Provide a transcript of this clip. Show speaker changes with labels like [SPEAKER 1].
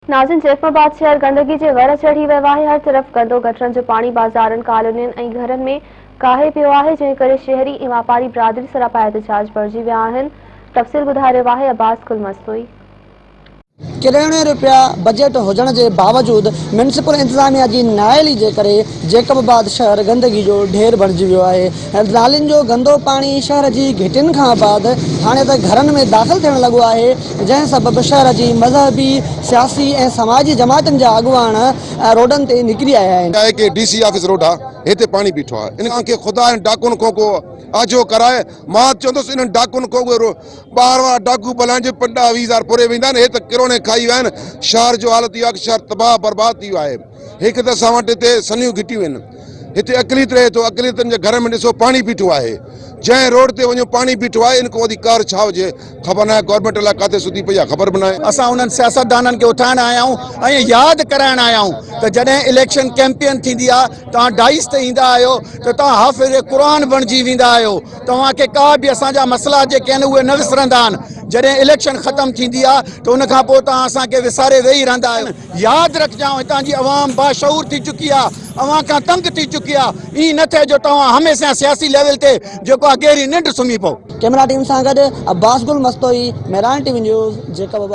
[SPEAKER 1] ناظرين جيڪب آباد شهر گندگي جي ور چڙهي ويو آهي، هر طرف گندو گٽرن جو پاڻي بازارن، ڪالونين ۽ گهرن ۾ ڪاهي پيو آهي، جنهن ڪري شهري ۽ واپاري برادري سراپا احتجاج بڻجي ويا آهن، تفصيل ٻڌائي رهيو آهي عباس گل مستوئي.
[SPEAKER 2] ڪروڙين رپيا بجيٽ هجڻ جي باوجود ميونسپل انتظاميا جي نااهلي جي ڪري جيڪب آباد شهر گندگي جو ڍير بڻجي ويو آهي، نالين جو گندو پاڻي شهر جي گهٽين کان بعد هاڻي ته گهرن ۾ داخل ٿيڻ لڳو آهي، جنهن سبب شهر جي مذهبي، سياسي ۽ سماجي جماعتن جا اڳواڻ روڊن تي نڪري آيا آهن.
[SPEAKER 3] آهي K D C office road آ هتي پاڻي بيٺو آ ان کي خدا هن ڊاڪون کان ڪو آجو ڪرائي مان چوندس انهن ڊاڪون کان اهي ٻاهر وارا ڊاڪو ڀلائين جي پنڊا 20 هزار پوري ويندا آهن هي ته ڪروڙين کائي ويا آهن شهر جو حالت اهو آ ڪي شهر تباهه برباد ٿي ويو آهي هڪ ته اسان وٽ هتي سنهيون گهٽيون آهن هتي اقليت رهي ٿو اقليتن جي گهر ۾ ڏسو پاڻي بيٺو آهي جنهن روڊ تي وڃو پاڻي بيٺو آهي ان کان وڌيڪ قهر ڇا هجي خبر ناهي گورنمينٽ الائي ڪاٿي ستي پئي آهي خبر به ناهي.
[SPEAKER 4] اسان انهن سياستدانن کي اٿائڻ آيا آهيون ۽ ياد ڪرائڻ آيا آهيون ته جڏهن اليڪشن ڪيمپين ٿيندي آهي توهان ڊائس تي ايندا آهيو ته توهان حافظ قرآن بڻجي ويندا آهيو توهان کي ڪا به اسان جا مسئلا جيڪي آهن اهي نه وسرندا آهن جڏهن اليڪشن ختم ٿيندي آهي ته ان کان پوء توهان اسان کي وساري ويهي رهندا آهيو. ياد رکجانء هتان جي عوام باشعور ٿي چڪي آ اوهان کان تنگ ٿي چڪي آ ائين نه ٿئي جو توهان هميشه سياسي ليول تي جيڪو آ گهري ننڊ سمهي پئو.
[SPEAKER 2] ڪئميرا ٽيم سان گڏ Abbas Gul Mastoi, Mehran T V news, Jacobabad.